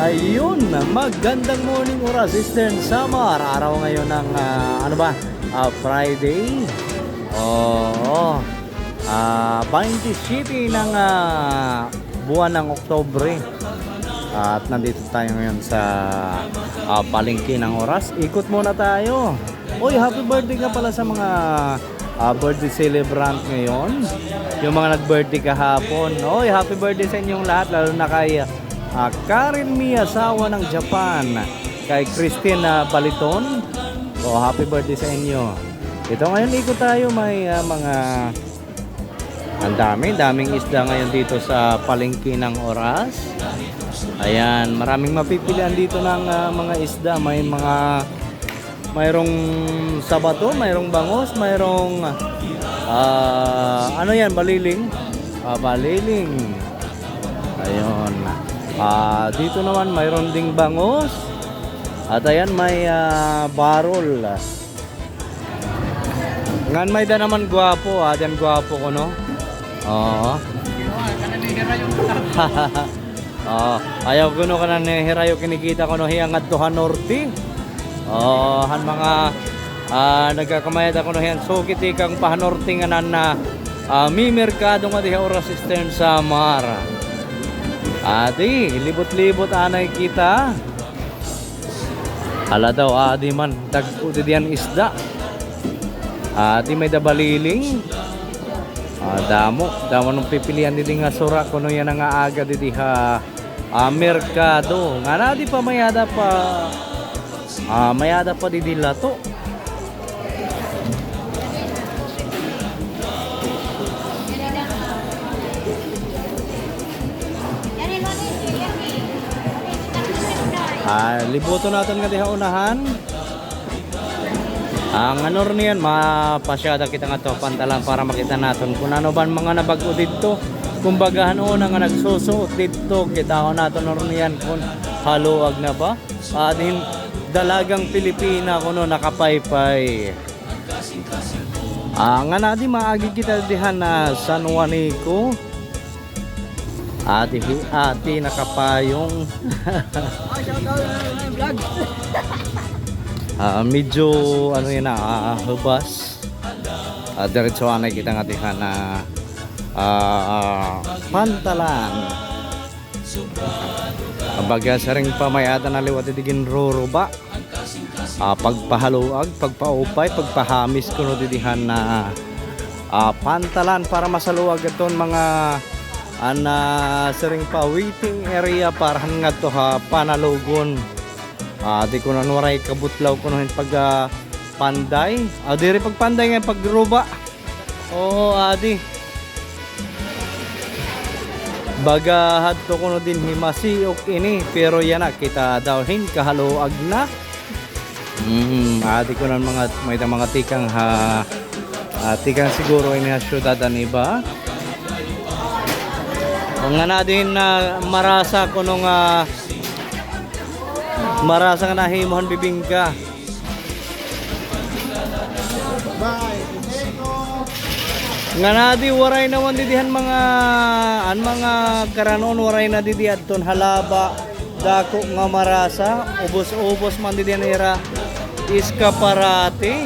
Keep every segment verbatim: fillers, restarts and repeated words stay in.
Ayun, magandang morning, Oras, Eastern Samar. Araw ngayon ng, ah, ano ba? Ah, Friday. Oo. Ah, twenty-seven ng, ah, buwan ng Oktubre. At nandito tayo ngayon sa, ah, palengke ng Oras. Ikot muna tayo. Uy, happy birthday nga pala sa mga, ah, birthday celebrant ngayon. Yung mga nag-birthday kahapon. Uy, happy birthday sa inyong lahat, lalo na kay, ah, Karen Miyazawa ng Japan, kay Christine, ah, Baliton. O, happy birthday sa inyo. Ito ngayon, ikot tayo, may, ah, mga, ang dami, daming isda ngayon dito sa palengke ng Oras. Ayan, maraming mapipilian dito ng, ah, mga isda. May mga, mayroong sabato, mayroong bangus, mayroong, ah, ano yan, baliling? Ah, baliling. Ayun. Ah, dito naman mayroon ding bangus. At ayan, may, ah, barol. Ngan may-ada naman gwapo, ah, diyan gwapo kuno. Oo. Oo, ayaw kuno kanan ni Hirayo kinikita kuno hiya ngadto ha norte. Oo, han mga, ah, nagkakamay-ada kuno hiya han suki tikang pa ha norte ngan an, ah, mimerkado ngadi ha Oras, Eastern Samar. Adi, libot-libot anay kita. Hala daw, adi man, dagko didi an isda. Adi may-ada baliling. Ah, damo, damo nga pipilian didi nga sura, kuno yana nga aga didi ha, ah, merkado. Ngan adi pa may-ada pa, ah, may-ada pa didi lato. Ah, libuton naton ngadi ha unahan. An ano run niyan, mapasyada kita ngadto ha pantalan para makita naton kun ano ba an mga nabag-o didto. Kumbaga, han una nga nagsusuot didto, kitaon naton run niyan kun haluag na ba. Ah, din, dalagang Pilipina kuno nakapaypay. Ah, ngan adi maagi kita dihan ha San Juanico. Adi hi ate nakapayong. Ah, shout out, ah, vlog. Ah, medyo, ano yana, ah, hubas. Ah, diretso anay kita ngadi han, ah, ah, pantalan. Kumbaga, siring pa may-ada na liwat didi ginruruba. Ah, pagpahaluag, pagpaupay, pagpahamis kuno didi han, ah, pantalan para masaluag iton mga, an, ah, siring pa waiting area para han ngadto ha panalugon. Ah, di kuno an waray kabutlaw kuno hin pag, ah, panday. Ah, diri pagpanday nga pagruba. Oo, adi. Baga hadto kuno dinhi masiok ini, pero yana kita daw hin kahaluag na. Mm, adi kuno an mga, may mga tikang ha, ah, tikang siguro ini ha syudad an iba. Ngan adi hin marasa kuno nga, marasa nga nahimo han bibingka. Ngan adi, waray na man didi han mga, an mga karanon, waray na didi adton halaba, dako nga marasa, ubos-ubos man didi han ira eskaparate.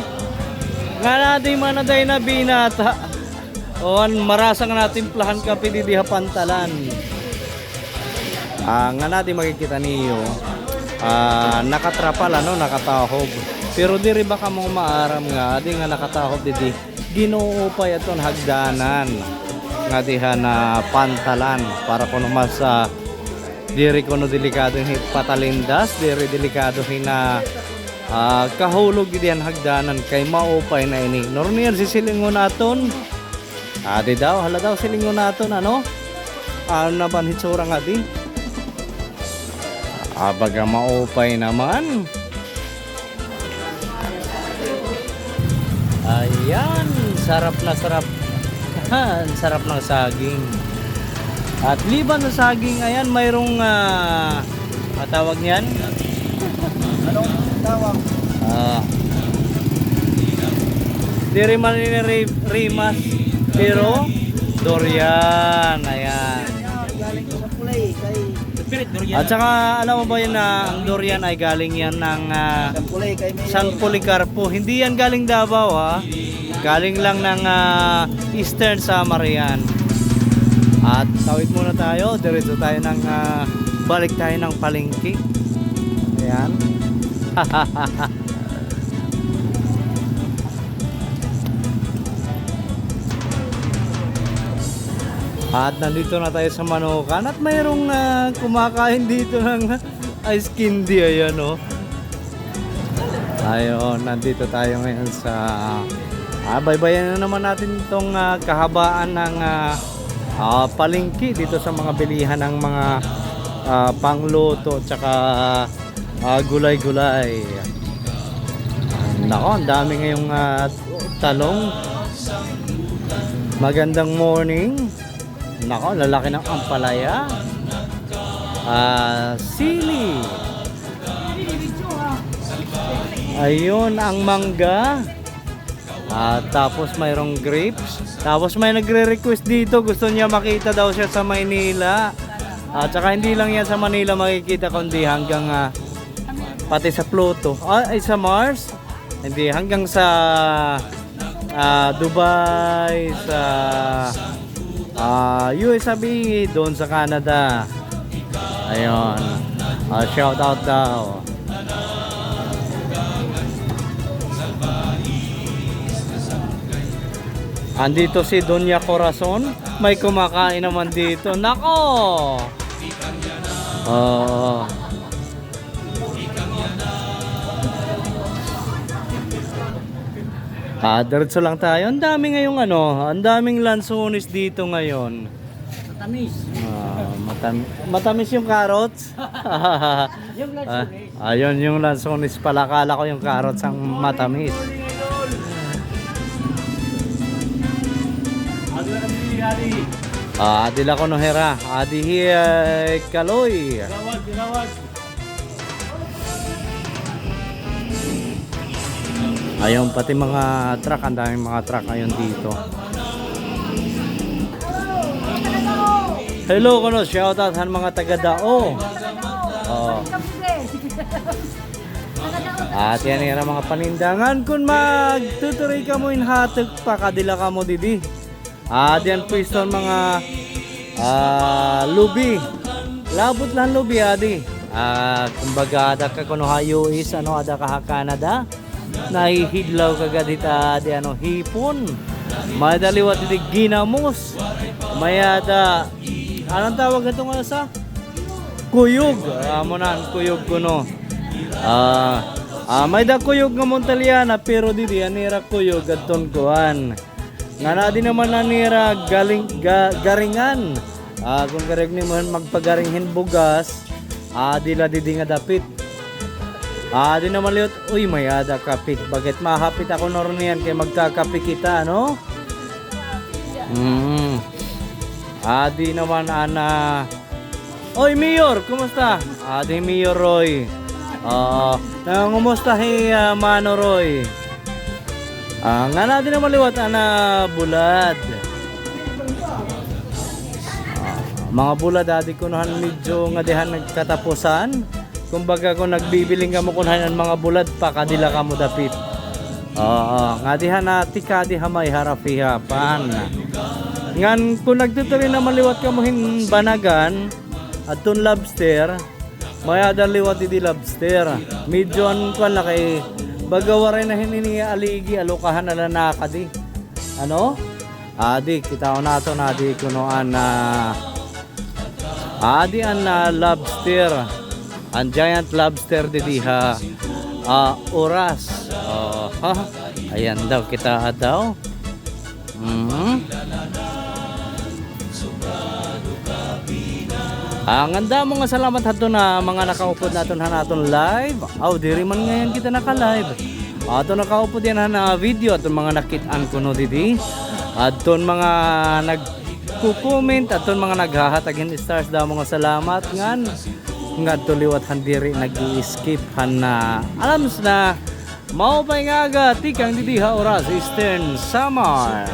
Ngan adi man na day na binata. O, an marasa nga natimplahan kape didi ha pantalan. Ah, ngan adi makikita niyo, ah, nakatrapal, ano, nakatahob. Pero diri ba kamo maaram nga adi nga nakatahob didi, ginuupay aton hagdanan ngadi han pantalan para kuno mas, ah, diri kuno delikado hin patalindas, diri delikado hin, ah, ah, kahulog didi han hagdanan kay maupay na ini. Nurniyan, sisilingon naton. Adi daw, hala daw, silingon naton, ano? Ano na ba an hitsura ngadi? Ah, baga maupay naman. Ayan, sarap na sarap. Ang sarap ng saging. At liban sa saging, ayan, mayroong, ah, matawag niyan? Anong tawag? Ah. Diri man ini ri-, rimas, pero Durian, ayan. At saka, alam mo ba yun na ang durian ay galing yan ng, ah, San Policarpo? Hindi yan galing Davao, ha? Galing lang ng, ah, Eastern Samar yan. At tawid muna tayo, diretso tayo ng, ah, balik tayo ng palengke. Ayan. At nandito na tayo sa Manukan at mayroong, ah, kumakain dito ng ice candy. Ayan, oh. Ayun, nandito tayo ngayon sa, ah, baybayan na naman natin itong, ah, kahabaan ng, ah, ah, palengke dito sa mga bilihan ng mga, ah, pangluto tsaka, ah, gulay-gulay. Nako, ang dami ngayong, ah, talong. Magandang morning. Nako, lalaki ng ampalaya. Ah, sili. Ayun, ang mangga. Ah, tapos mayroong grapes. Tapos may nagre-request dito, gusto niya makita daw siya sa Maynila. At saka hindi lang yan sa Manila makikita, kundi hanggang, ah, pati sa Pluto. Ah, ay, sa Mars. Hindi, hanggang sa, ah, Dubai, sa, ah, U S A B, doon sa Canada. Ayun. Ah, shout out daw. Andito si Doña Corazon. May kumakain naman dito. Nako! Oo. Ah, diretso lang tayo. Ang dami ngayong ano, ang daming lansones dito ngayon. Matamis. Ah, matam-, matamis yung carrots. Yung Ah, lansones. Ayun, yung lansones pala. Akala ko yung carrots ang matamis. Ano na kami, Daddy? Ah, adi la kuno hira. Adi hi, eh, Kaloy. Tawag, tawag. Ayun, pati mga truck, ang daming mga truck ngayon dito. Hello kuno, shout out han mga taga Dao. Oo. At yan, yan an mga paninda. Ngan kun magtuturoy kamo hin hatok, pakadi la kamo didi. Adi an pwesto han mga, ah, lubi. Labot la han lubi, adi. Ah, kumbaga, ada ka kuno ha U S, ano, ada ka ha Canada. Nahihidlaw ka gad hit adi, ano, hipon. May-ada liwat didi ginamos. May-ada, ano an tawag hito nga usa? Kuyog. Amo na an kuyog kuno. Ah, ah, may-ada kuyog nga Montaliana, pero didi an ira kuyog adton kuan. Ngan adi naman an ira galing-, ga-, garingan. Ah, kun karuyag nimo magpagaring hin bugas, adi la didi nga dapit. Adi naman liwat, uy, may-ada kapik. Bakit mahapit ako na rin yan kay magkakape kita, ano? Mm. Adi naman an, ah, oy, Mayor, kumusta? Adi Mayor Roy. Oo. Nangumusta hi, ah, Mano Roy? Ah, ngan adi naman liwat an, ah, bulad. Ah, mga bulad, adi kuno han medyo ngadi han katapusan. Kumbaga, kun nagbibiling kamo kun han-o an mga bulad, pakadi la kamo dapit. Oo, ngadi han tikadi ha may harap hiyapan. Ngan kun nagtutuloy naman liwat kamo hin Banagan, adton lobster, may-ada liwat didi lobster. Medyo an kuan la kay baga waray na hin ini aligi, alokahan na la nakadi. Ano? Adi, kitaon naton, adi kuno an, ah, adi an, ah, lobster. An giant lobster didi ha, ah, Oras. Oh, ha? Ayan daw, kitaa daw. Mhm. An damo nga salamat hadton ha mga nakaupod naton han aton live. Aw, diri man ngay-an kita naka-live. Adton nakaupod yana han, ah, video, adton mga nakit-an kuno didi. Adton mga nagko-comment, adton mga naghahatag hin stars, damo nga salamat ngan ngadto liwat han diri nag-i-skip han, ah, alams na maupay nga aga tikang didi ha Oras, Eastern Samar.